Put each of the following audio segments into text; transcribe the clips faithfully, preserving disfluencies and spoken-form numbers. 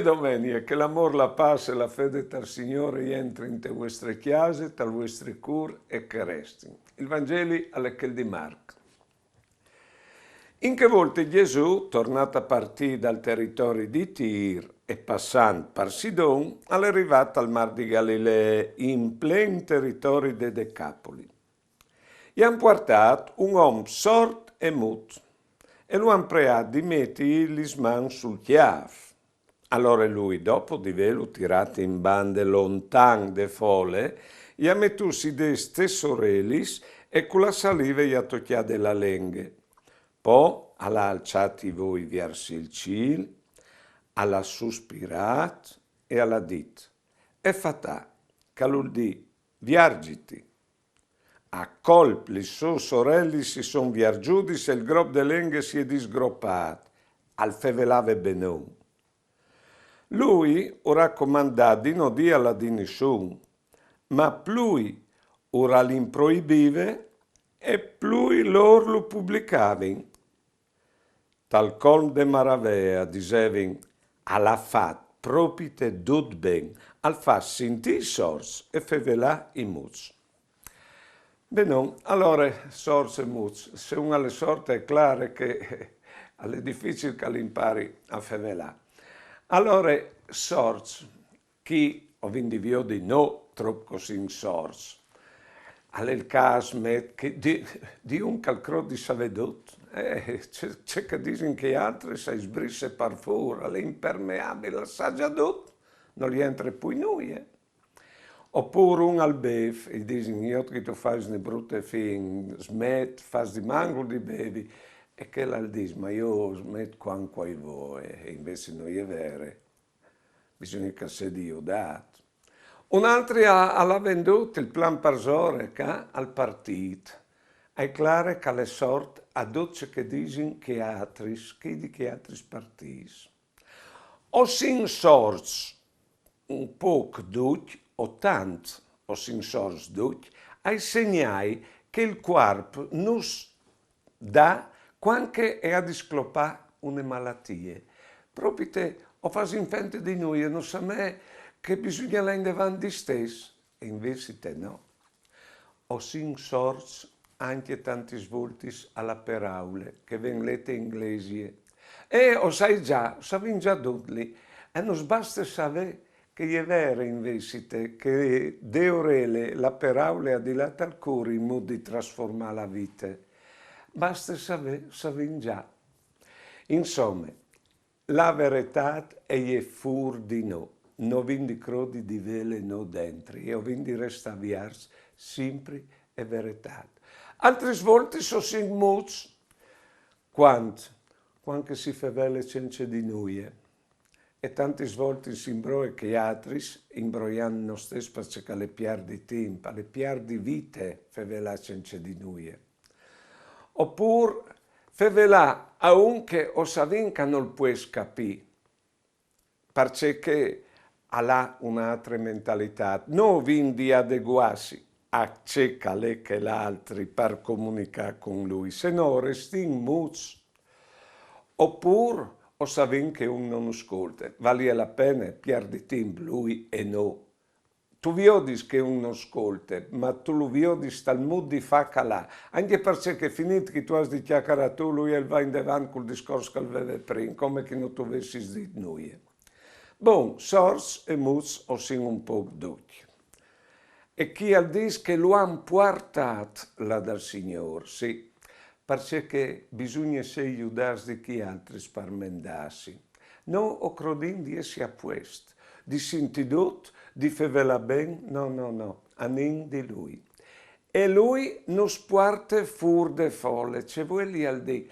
Domenie, che l'amôr, la pâs e la fede tal Signôr a jentrin inte vuestre cjase, tal vuestri cûr e che a restin. Il Vangeli al è chel di Marc. In chê volte Jesù, tornât a partî dal teritori di Tir e passant par Sidon, al è rivât al mâr di Galilee, in plen teritori de Decapoli. I àn puartât un om sort e mût e lu àn preât di meti lis mans sul cjâf. Alore lui, dopo di vêlu tirât in bande lontan de fole, i à metût si des tes orelis e cu la salive i à tocjade la lenghe. Po al à alçât i voi viers il cîl, al à suspirât e al à dit: Effatà, che al vûl dî: Viargjiti. A colp lis sôs orelis si son viargjudis e il grop de lenghe si è disgropât. Al fevelave benon. Lui ur à comandât di no dîal a di nissun, ma plui ur al improibive e plui lôr lu publicavin. Tal colm de maravee a disevin: Al à fat propite dut ben, al fâs sintî i sorts e fevelâ i muts. Benon, alore, sorts e muts, se un al è sort al è clâr che al è dificil che al impari a fevelâ. Alore, sorts, chi o vin di viodi no trop che o sin sorts. Al è il câs, met, che di, di un che al crôt di savê dut, eh, ce, ce che a disin chei altris a i sbrisse par fûr, al è impermeabil, al sa za dut, nol jentre plui nuie. Opûr un al bêf, i disin: Jo, che tu fâs une brute fin, smet, fâs di mangul di bevi. E chel al dîs: Ma jo o smet cuant che o ai voie, e invezit no je vere. Bisugne che al sedi judât. Un altri al à, al à vendût il plan parsore, ca al è partît. Al è clâr che al è sort a dut ce che a disin chei altris, chei di chei altris partîts. O sin sorts un pôc ducj, o tant, o sin sorts ducj ai segnâi che il cuarp nus dà cuant che e à di sclopâ une malatie. Propite o fasin fente di nuie, no samee che bisugne lâ indevant distès, e invezit no. O sin sorts ancje tantis voltis a la peraule che e ven lete in glesie. E o sai za, o savìn za dut li, e nus baste savê che e je vere invezit che de orele la peraule e à di lâ tal cûr in mût di trasformâ la vite. Baste savê, o savìn za. Insome, la veretât e je fûr di nô, no vin di crodi di vêle nô dentri, e o vin di restâ viarts simpri e veretât. Altris voltis o sin muts, cuant, cuant che si fevele cence di nuie. E tantis voltis si imbroie chei altris, imbroiant nô stes, parcè che al è piert di timp, al è piert di vite fevelâ cence di nuie. Opûr fevelâ a un che o savìn che nol pues capî, parcè che al à une altre mentalitât. Nô o vin di adeguâsi a ce che al è chel altri par comunicâ cun lui, se no o restìn muts. Opûr o savìn che un no nus scolte, valie la pene piert di timp lui e nô. Tu viodis che un no scolte, ma tu lu viodis tal mût di fâ che al à, ancje parcè che finît che tu âs di cjacarâ tu, lui al va indevant cul discors che al veve prin, come che no tu vessis dit nuie. Bon, sorts e muts o sin un pôc ducj. E chi al dîs che lu àn puartât là dal Signôr, sì, parcè che bisugne sei judâts di chei altris par mendâsi. Nô o crodìn di jessi a puest, di sintî dut, di fevelâ ben, no, no, no, anìn di lui. E lui nus puarte fûr de fole, ce vuelial dî?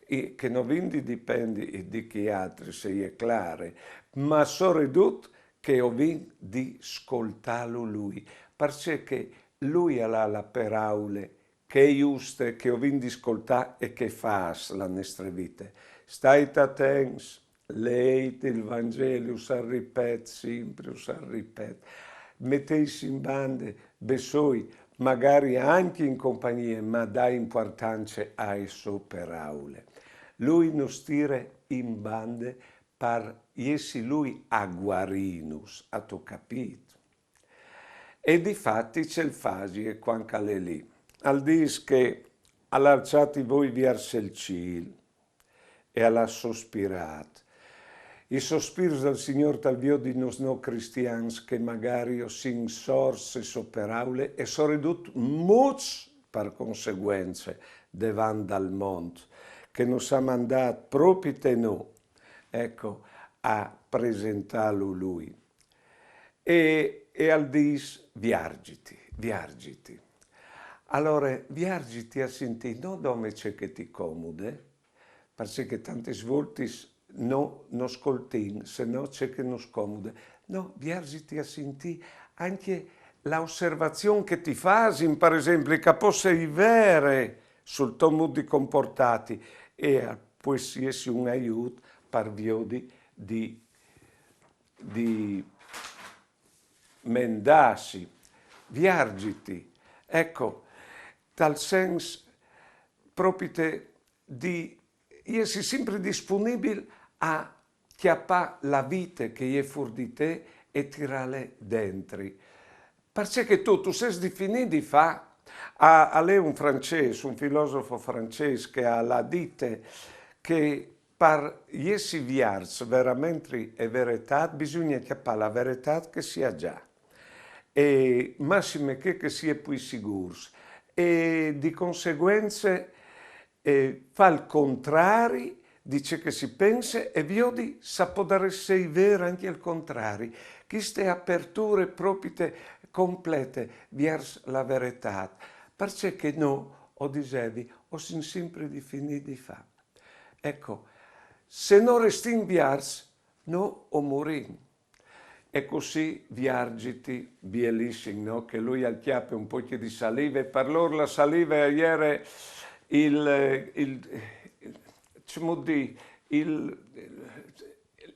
I, che no vin di dipendi di chei altris, e je clâr, ma soredut che o vin di scoltâlu lui, parcè che lui al à la peraule che e je juste, che o vin di scoltâ e che e fâs la nestre vite. Stait atents, leit il Vangeli, us al ripet simpri, us al ripet. Meteisi in bande, bessôi, magari ancje in compagnie, ma dait impuartance ae sô peraule. Lui nus tire in bande par jessi lui a guarinus, âstu capît? E difati ce al fasi, e cuant che al è li, al dîs che al à alçât i voi viers il cîl e al à sospirât. I sospirs dal Signôr tal viodi nô cristians che magari o sin sorts e sô peraule e soredut muts par conseguence devant dal mont che nus à mandât propit a nô, eco, a presentâlu lui. E, e al dîs: viarziti, viarziti. Alore, viarziti a sintî, no dome ce che ti comude, parcè che tantis voltis no, no scoltìn, se no ce che nus comude. No, viarziti a sintî ancje la osservazion che ti fasin, par esempli, che a pò sei vere sul to mût di compuartâti, e al pues jessi un aiût par viodi di, di mendâsi, viarziti. Eco, tal sens propit di jessi simpri disponibil a cjapâ la vite che e je fûr di te e tirâle dentri. Parcè che tu, tu sês di finî di fâ. A, al è un francês, un filosof francês che al à dite che par jessi viarts veramentri e veretât bisugne cjapâ la veretât che si à za, e massime chê che si è plui sigûrs, e di conseguence e fâ il contrari di ce che si pense e viodi se a podarès sei vêr ancje il contrari. Cheste aperture propite complete viers la veretât, parcè che nô, o disevi, o sin simpri di finî di fâ. Eco, se no restìn viarts, nô o murìn. E cussì viarziti, bielissim, no? Che lui al cjape un pocje di salive, par lôr la salive e jere il, il, cemût dî, il,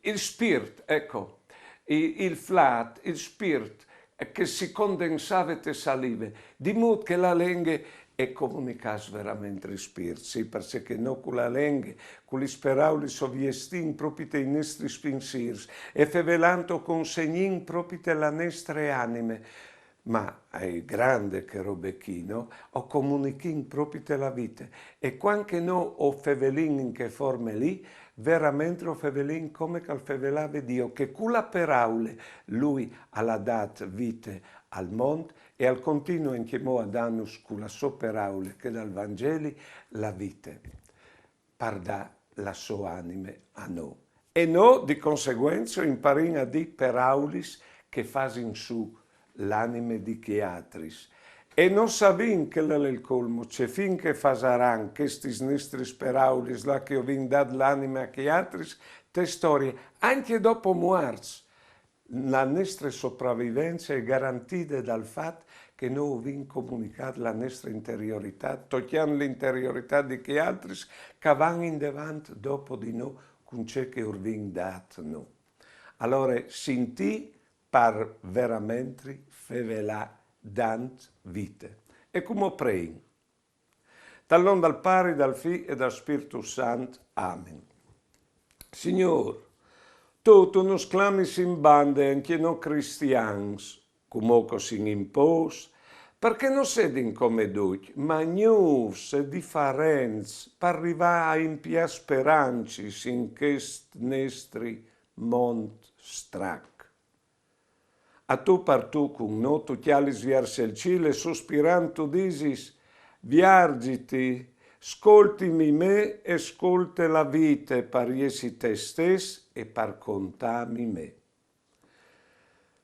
il spirt, eco, il, il flât, il spirt che si condensave te salive, di mût che la lenghe e comunicàs veramentri il spirt, sì, parcè che nô cu la lenghe, cu lis peraulis o viestìn propit i nestris pinsîrs, e fevelant o consegnìn propit la nestre anime. Ma e je grande chê robe chi, no? O comunichìn propit la vite. E cuant che nô o fevelìn in chê forme li, veramentri o fevelìn come che al fevelave Diu, che cu la peraule lui al à dât vite al mont e al continue ancjemò a dânus cu la sô peraule, chê dal Vangeli, la vite, par dâ la sô anime a nô. E nô, di conseguence, o imparìn a dî peraulis che fasin sù l'anime di chei altris. E no savìn, chel al è il colmo, ce fin che fasaran chestis nestris peraulis là che o vin dât l'anime a chei altris, te storie, ancje dopo muarts. La nestre sopravivence e je garantide dal fat che nô o vin comunicât la nestre interioritât, tocjant l'interioritât di chei altris che a van indevant dopo di nô cun ce che ur vin dât nô. Alore, sintî par veramentri fevelâ dant vite. E cumò o preìn. Tal non dal Pari, dal Fi e dal Spirtu Sant. Amen. Signôr, tu, tu nus clamis in bande ancje nô cristians, cumò che o sin in pôs, parcè no sedin come ducj, ma gnûfs e diferents, par rivâ a impiâ sperancis in chest nestri mont strac. A tu par tu cun nô tu cjalis viers il cîl e suspirant tu disis: viarziti, scoltimi me e scolte la vite par jessi te stes e par contâmi me.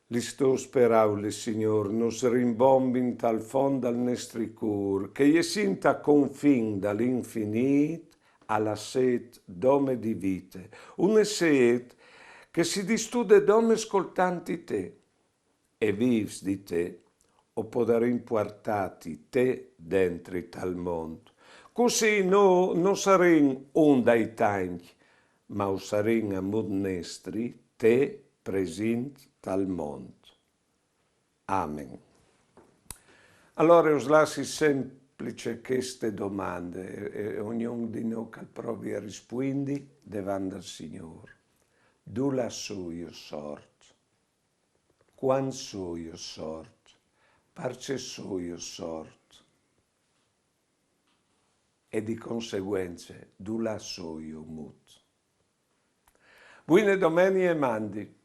Lis tôs peraulis, Signôr, nus rimbombin tal font dal nestri cûr, che jessint a confin dal infinît a la sêt dome di vite, une sêt che si distude dome scoltanti te. E vîfs di te, o podarìn puartâti te dentri tal mont. Cussì nô no sarìn un dai tancj, ma o sarìn a mût nestri te presint tal mont. Amen. Alore us lassi semplice cheste domande, e, e ognun di nô che al provi a rispuindi devant dal Signôr. Dulà soio sort? Quand soio sort? Parcè soio sort? E di conseguence, dulà soio mut? Buine domenie e mandi.